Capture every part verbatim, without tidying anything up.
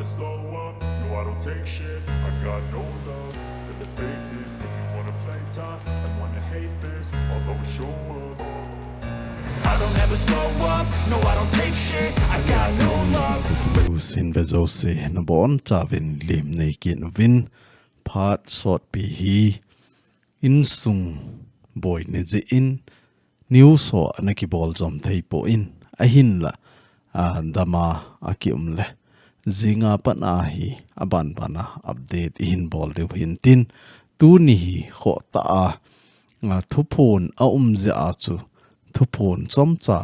Slow up, no, I don't take shit. I got no love for the fakeness. If you wanna play tough and wanna hate this, I'll always show up. I don't ever slow up, no, I don't take shit. I got no love. Sin ve jouse nabonchauvin lim nei kit uvin, phat sotpi hi insung boina jeh in news ho ana kibol jom thei poi, ahinla, a, dama akium le jinga pat a hi aban ban a update ihin bol diu hintin, tuni hi khoh tah a, a, thuphon aum jeh a chu thuphon chomcha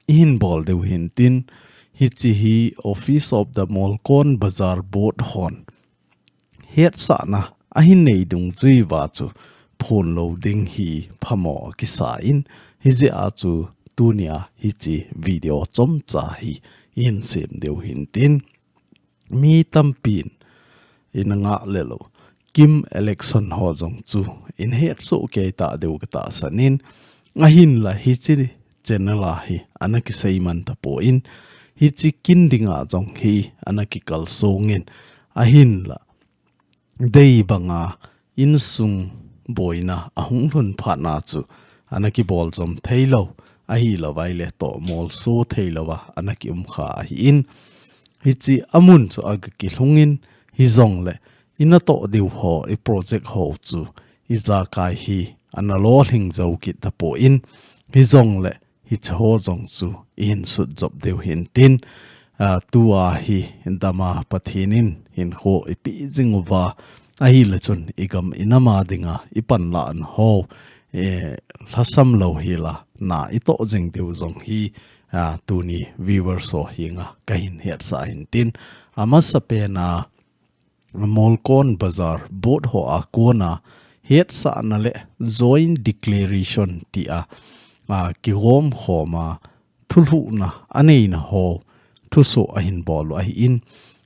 ihin bol diu hintin, hiche hi Office of the Molkon Bazar Board hon hetsahna ahin nei dungjui uva chu phonlou ding hi phamo kisa in, hijeh a chu tunia hiche video chomcha hi ihin sem diu hintin, mi tampin ina ngah lelou Kim election ho jong chu ina hetsoh kei ta diu katahsan in, ahinla hiche channel a hi ana kiseiman tapon, hiche kin dinga jong hi ana kikalsong in, ahinla dei banga insung boina ahung lhun phat na chu ana kibol jom theilou, ahilouvai le toh molso theilouva ana kium kha ahin, hiche amun chu aga kilhung in, hijongle ina toh diu ho, i project ho chu ijakai hi ana lolhing jou kit tapon, hijongle hiche ho jong chu ihin sut jop diu hintin, a, tua hi dama Pathen in hinkho eipeh jing uva, ahile chun igam inam a dinga ipanlahna ho, e, lhasam lou hel a na itoh jing diu jong hi, a, tuni viewers ho henga kahin hetsah hintin, amasapen a Molkon Bazar Board ho a kona hetsahna le joint declaration tia, a, kigom khoma thulhuhna aneina ho thusoh ahin bol u ahin,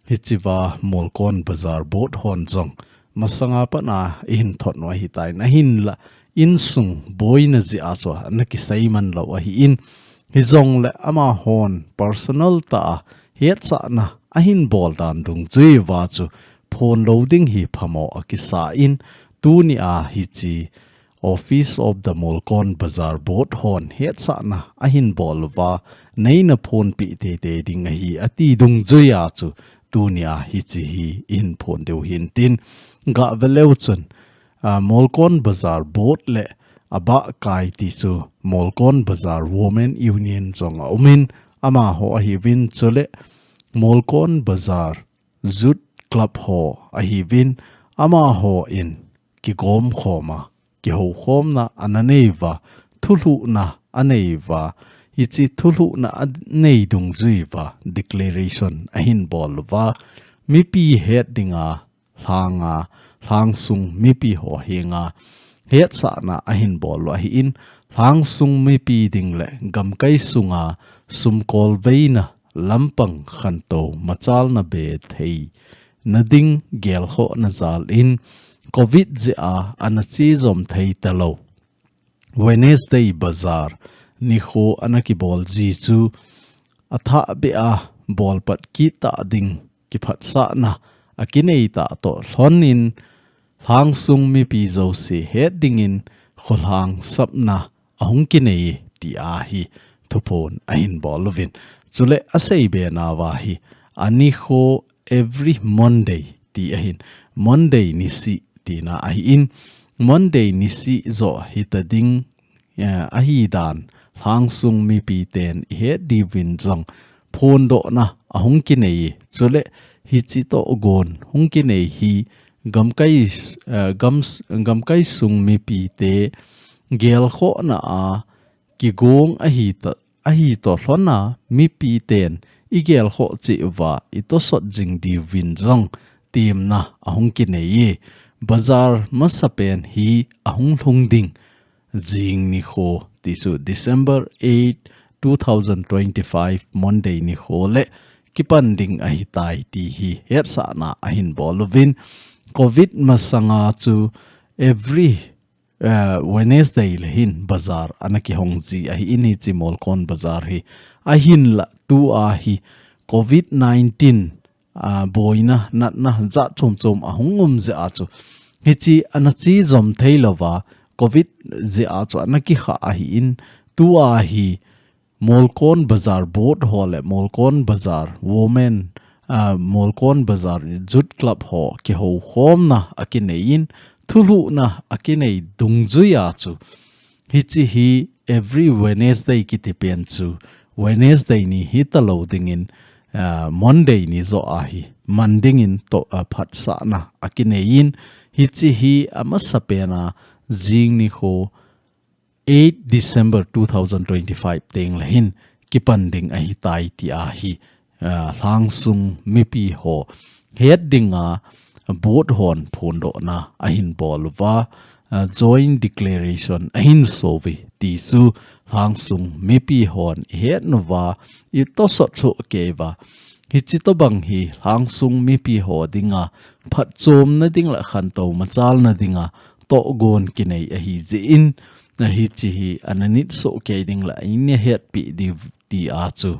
hichea Molkon Bazar Board hon jong masanga pat a ihin thot u ahitan, ahinla insung boina jeh a chu ana kiseiman lou ahin, hijongle amahon personal tah a hetsahna ahin bol dan dungjui uva chu phonlou ding hi phamo akisa in, tunia hiche Office of the Molkon Bazar Board hon hetsahna ahin bol uva, neina phonpeh teitei ding ahi ati dungjuia chu tunia hiche hi ihin phon diu hintin, gah veleu chun, a, Molkon Bazar Board le abahkai ti chu Molkon Bazar Women Union jong aumin, amaho ahiuvin, chule Molkon Bazar Youth Club ho ahiuvin, amahon kigom khoma kihoukhomna ana neiuva, thulhuhna aneiuva, hiche thulhuhna anei dungjuiuva declaration ahin bol uva, mipi het dinga lhanga, lhangsung mipi ho henga hetsahna ahin bol u ahin, lhangsung mipi ding le gamkai sunga sumkolveina lampang khantou machalna be theina ding gelkhohna jal in, Covid jeh a ana che jom thei talou Wednesday bazar nikho ana kibol ji chu athah beh a bolpat kit tah ding kiphatsahna akinei tah toh lhon in, lhangsung mipi jouse het dingin kholhang sapna ahung kinei e, tia hi thuphon ahin bol uvin. Chule asei be nauva hi, anikho every Monday ti ahin, Monday nisih tina ahin, Monday nisih joh hita ding, eh, ahidan lhangsung mipi ten ihet diuvin jong phondohna ahung kinei e. Chule hiche toh gon hung kinei hi gamkai, eh, gam, gamkai sung mipi te gelkhohna a kigong ahi ta, ahi toh lhon a mipi ten igelkhoh cheh uva itosot jing diuvin jong temna ahung kinei e. Bazar masapen hi ahung lhung ding jing nikho, ti chu December eight, two thousand twenty-five Monday nikho le kipan ding ahitai ti hi hetsahna ahin bol uvin. Covid masanga chu every, eh, Wednesday le hin bazar ana kihong ji ahin, hiche Molkon bazar hi. Ahinla tua hi Covid nineteen a, boina, natna, jat chom chom ahung um jeh a chu. Hichi ana chi jom thei lova, covid jeh a chu ana kikha ahi in, tua hi Molkon Bazar Board ho le Molkon Bazar Women, a, Molkon Bazar Youth Club ho kihoukhomna akinei in, thulhuhna akinei dungjui a chu. Hichi hi every Wednesday kiti pen chu Wednesday ni hita lo dingin, ah, Monday ni joh a hi man dingin to, ah, phatsahna akinei in, hichi hi amasa pen a jing nikho eight December two thousand twenty-five teng le hin kipan ding ahitai ti a hi, ah, Lhangsung mipi ho het dinga board hon phondohna ahin bol uva, ah, joint declaration ahin so uve ti chu Lhangsung mipi hon i het uva i tosot chu kei uva. Hichi tobang hi Lhangsung mipi ho dinga phatchomna ding le khantou machalna dinga togon kinei ahi jeh in, hichi hi ana nit so kei ding le i hetpi diu ti a chu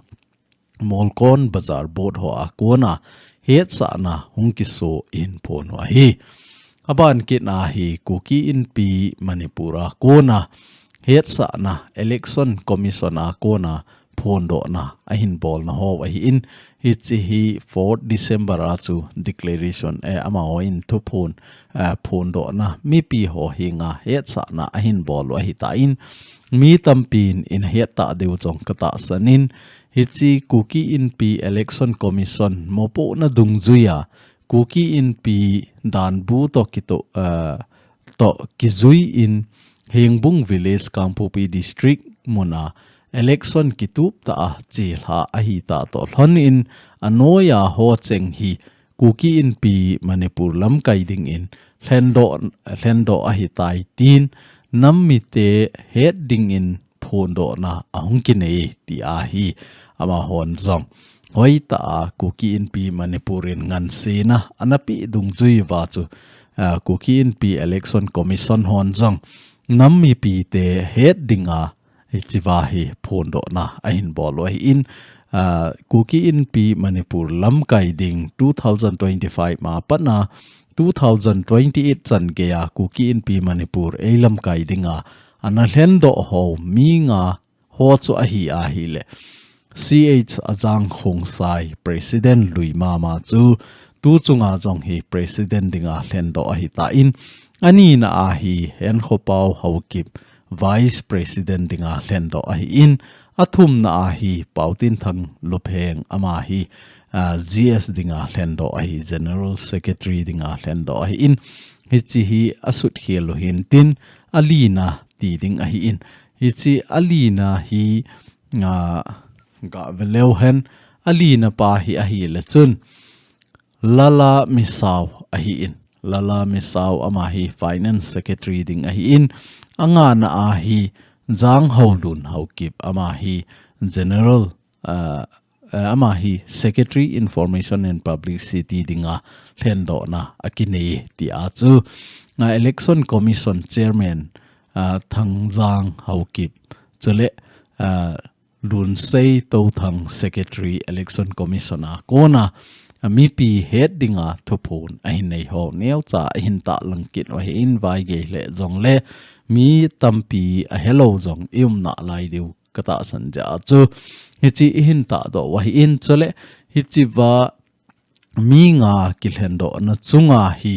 Molkon Bazar Board ho a kona hetsahna hung kiso in phon u ahi. Aban kit a hi Kuki Inpi Manipur a kona hetsahna Election Commission a kona phondohna ahin bolna ho ahi in, hichi hi fourth December a chu declaration, eh, amaho in thuphon, eh, phondohna mipi ho henga hetsahna ahin bol u ahi ta in, mi tampin in het ta diu jong ka tahsan in, hichi Kuki Inpi Election Commission mopohna dungjuia Kuki Inpi danbu to kito, eh, to kijui in Hengbung Village, Kangpokpi District muna election kitup ta a chelha ahi ta to lhon in anoiya ho cheng hi Kuki Inpi Manipur lamkai dingin lhendoh, lhendoh ahi tai tin nam mite het dingin phondohna ahung kinei ti ahi. Amahon jong hoitah a Kuki Inpi Manipur in ngansena ana pe dungjui uva chu, ah, Kuki Inpi Election Commission hon jong nam mipite het dinga hichi uva hi phondohna ahin bol u ahi in, ah, Kuki Inpi Manipur lamkai ding two thousand twenty-five ma pat a two thousand twenty-eight chan geiya Kuki Inpi Manipur ei lamkai dinga ana lhendoh ho mi nga ho chu ahi ahile, C H Ajang Khongsai President lui mama chu tu chunga jong hi President dinga lhendoh ahi ta in, anina a hi Henkhopao Haokip Vice President dinga lhendoh ahi in, athumna a hi Paotinthang Lupheng ama hi, ah, G S dinga lhendoh ahi, General Secretary dinga lhendoh ahi in, hichi hi asut khel u hin tin, alina ti ding ahi in. Hichi alina hi, ah, ga veleu hen, alina pa hi ahile chun, Lala Misao ahi in. Lala Misao ama hi Finance Secretary ding ahi in. Angana a hi Jang Haolun Haokip ama hi General, ah, ah, ama hi Secretary Information and Publicity dinga lhendohna akinei ti a chu. Ah, Election Commission Chairman, ah, Thangjang Haokip chule, ah, Lunsei Touthang Secretary Election Commission a kona, ah, mipi het dinga thuphon ahin nei ho neocha ahin tahlang kit u ahi in vaigei le jongle mi tampi ahelou jong i um nalai diu ka tahsan jeh a chu hichi i hin tahdoh u ahi in chule hichi uva mi nga kilhendohna chunga hi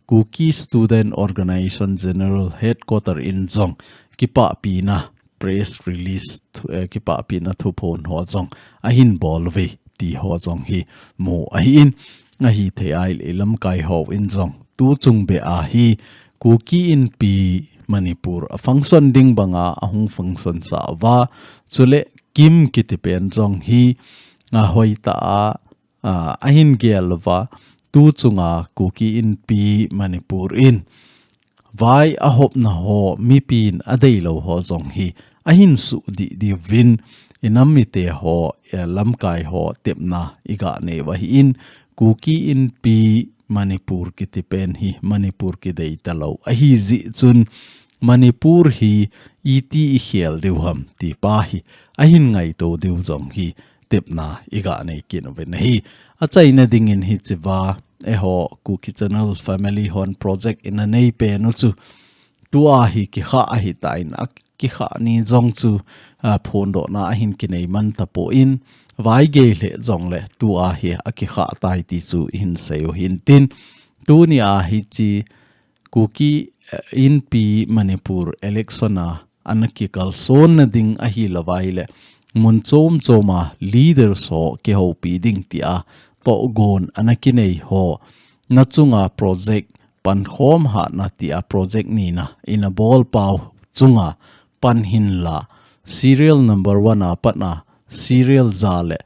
Kuki Student Organization General Headquarter in jong kipahpina press release thu, eh, kipahpina thuphon ho jong ahin bol uve ti ho jong hi mu ahi in, ahithei ahile lamkai ho in jong tu chung beh a hi Kuki Inpi Manipur a function ding banga ahung function sah uva chule KIM kiti pen jong hi ahoitah a, ah, ahin gel uva, tu chunga Kuki Inpi Manipur in vai ahopna ho mipin adeilou ho jong hi ahin suhdih diuvin i nam mite ho, eh, lamkai ho tepna i ga nei u ahi in Kuki Inpi Manipur kiti pen hi Manipur kidei talou ahi jeh chun Manipur hi iti i khel diu ham ti pa hi ahin ngaito diu jong hi tepna i ga nei kit uvin ahi. A chaina dingin hichea eiho Kuki Channel family hon project i na nei pen u chu tua hi kikha ahi tan, a kikha ni jong chu, a, phondohna ahin kinei man tapon, vaigei lheh jongle tua hi a kikha tai ti chu i hin sei u hintin. Tuni a hiche Kuki, eh, Inpi Manipur election a ana kikalsonna ding ahi lou vai le, mun chom chom a leader ho kihoupi ding tia tohgon ana kinei ho na chunga project pankhom hatna tia project nina i na bol pau chunga pan hin la, serial number one a pat a serial ja le,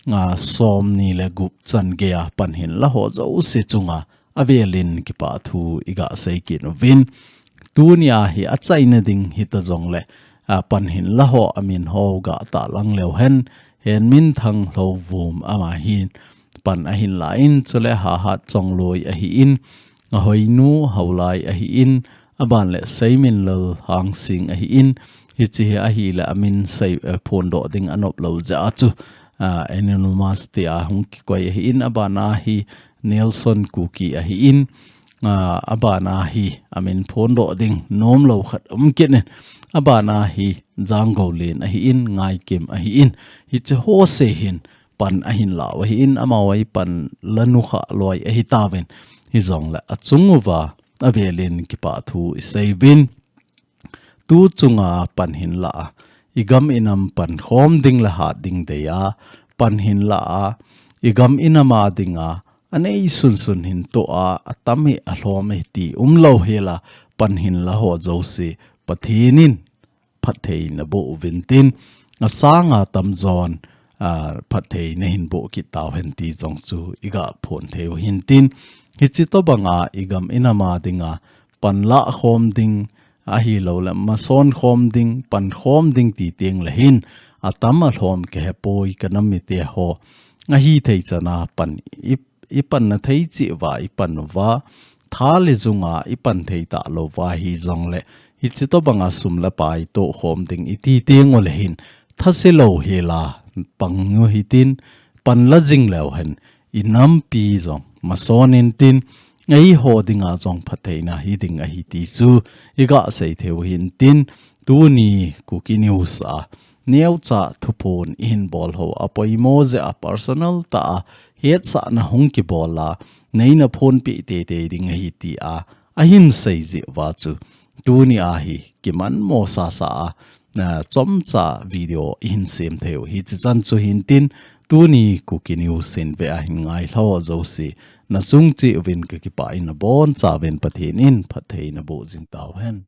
a, som ni le gup chan gei a pan hin la ho jouse chunga avelin kipa thu i ga sei kit uvin. Tuni a hi a chaina ding hita jongle, a, pan hin la ho a min ho ga tahlang leu hen, Henminthang Lhouvum ama hin pan ahin la in, chule Hahat Chongloi ahi in, Ahoinu Haolai ahi in, aban le Seiminlal Hangsing ahi in, hiche hi ahi le a min sei, eh, phondoh ding a nop lou jeh a chu, a, anonymous tia hung kikoi ahi in, aban a hi Nelson Kuki ahi in, a, aban a hi a min phondoh ding nom lou khat um kit in, aban a hi Janggolen ahi in, Ngaikim ahi in, hiche ho se hin pan ahin la u ahi in, amau a i pan la nukha loi ahi tauvin, hijongle a chung uva avelin kipa thu i sei uvin. Tu chunga pan hin la a, i gam i nam pankhom ding le hat ding dei a pan hin la a, i gam i nam a dinga a nei sunsun hin toh a, a tam hi a lhom hi ti um lou hel a pan hin la ho jouse Pathen in phatthei na boh uvin tin, a sanga tamjon, a, phatthei na hin boh kit tau hen ti jong chu i ga phon thei u hintin, hiche tobanga i gam i nam a dinga pan la khom ding, ahi lou le mason khom ding, pan khom ding ti teng le hin, a tam a lhom ka he poi ka nam mite ho, ahi thei chan a pan i, i pan na thei cheh uva i pan uva, tha le jung a i pan thei ta lou uva hijongle, hiche tobanga sum le pai toh khom ding i ti teng u le hin, thase lou hel a pang u hitin, pan la jing leu hen, i nampi jong mason intin, eiho dinga jong phattheina hi ding ahi ti chu i ga sei thei u hintin, tuni Kuki News a neocha thuphon i hin bol ho a poimo jeh a personal tah a hetsahna hung kibol a, nei na phonpi teitei ding ahi tia a hin sei jeh uva chu tuni a hi kiman mo sasa a, a, chomcha video i hin sem thei u hiche chan chu hintin, tuni Kuki News hin ve a hin ngai lha ho jouse na chung cheh uvin ka kipah in, na boncha uvin Pathen in phatthei na boh jing tau hen.